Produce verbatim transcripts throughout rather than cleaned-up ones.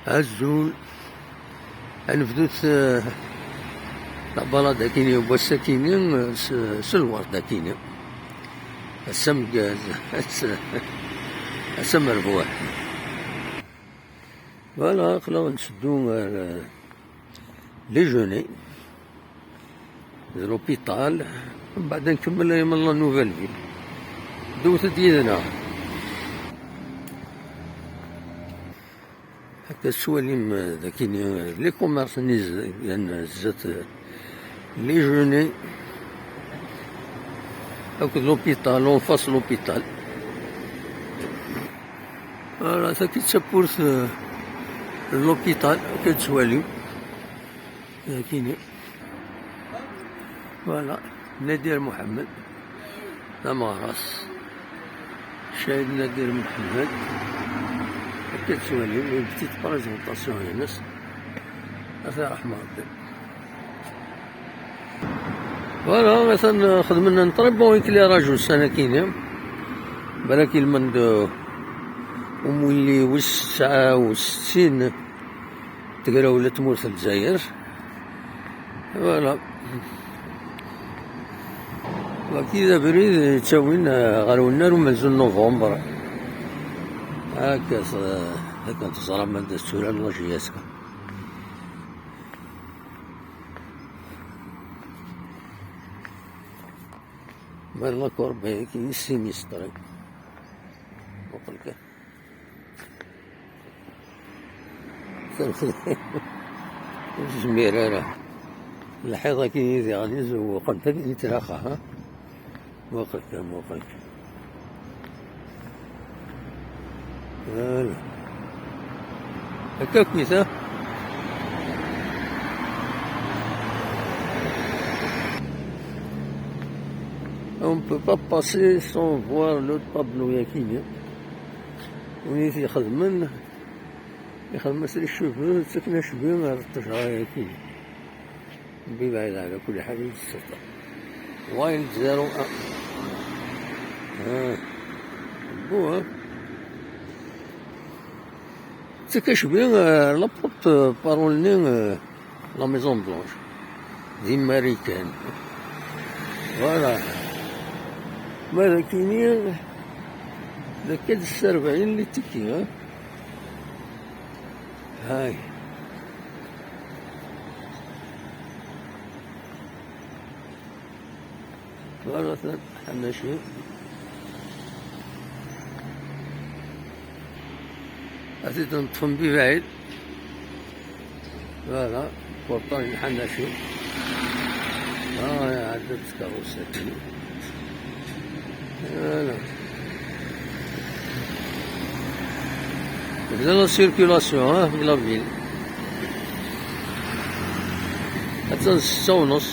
Azul. Ad nebdut, eh, la balade akini, n wass akini, eh, s, s lwert akini. Ass ameggaz, ass, ass amerbuḥ. Voilà, aql-aɣ nteddu ar, eh, Lejeuner. D l'hôpital, mbeɛd ad nkemmel ay la Nouvelle Ville. Dewwet-d yid-neɣ. Akka tettwalim, eh, dagi, eh, les commerces-nni z-, yan zdat, eh, Lejeuner akked l'hôpital, en face l'hôpital. Voilà, tagi d tawwurt, eh, n l'hôpital, akka tettwalim. Dagi-ni. Voilà, Nadir Mohamed, d ameɣras. Ccahid Nadir Mohamed. Akka tettwalim, une petite présentation-ines. Ad t-iṛḥem Ṛebbi. Voilà, atan xedmen un très bon éclairage ussan-agi-ni. Balak ilmend umulli wis tesɛa u settin n tegrawla n tmurt n Lezzayer. Voilà. Wagi d abrid yettawin, eh, ɣer unnar umenzu n novembre. Akka, eh, akken teẓram anda tetturar lajiyat. Ma d la corbeille-agi, sinistré. Muqel kan. Ur tezmir ara. Lḥiḍ-agi i diɣen izewwqen tagi i tlaqi, ha? Muqel kan, muqel kan. Voilà. Akka akkit, ha? On ne peut pas passer sans voir le tableau-yagi. Win i t-ixedmen, ixdem-as les cheveux, ttaken acbi ar ttejra-yagi. Ṛebbi yebɛed ɛla kulli ḥal, i d-tessufeɣ. Wild zéro un. Ah. Beau, hein? Ttak acbi, euh, la porte, euh, parole-nni, euh, la Maison Blanche. D imarikan. Voilà. Ma d akini, d akka d sserbayen les tickets, hein? Hay. Voilà, atan ḥanaci. Ad t-id-neṭṭfen di bɛid. Voilà, portail n ḥanaci. Ah, iɛedda-d tkeṛṛust-agi. Voilà. Tebda la circulation, ha, di la ville. Attan ssetta u nneṣ.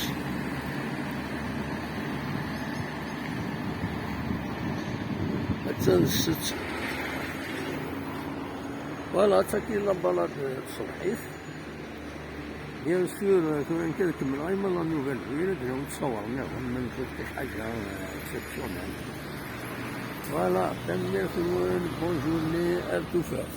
Attan ssetta. Voilà, tagi la balade tṣebḥit. Bien sûr, tura nekk ad kemmleɣ ay la Nouvelle Ville, ad d-nawi ttṣawar nniḍen, ma nečča ḥaǧa, euh, exceptionnelle. Voilà, tanemmirt-nwen, bonne journée, ar tufat.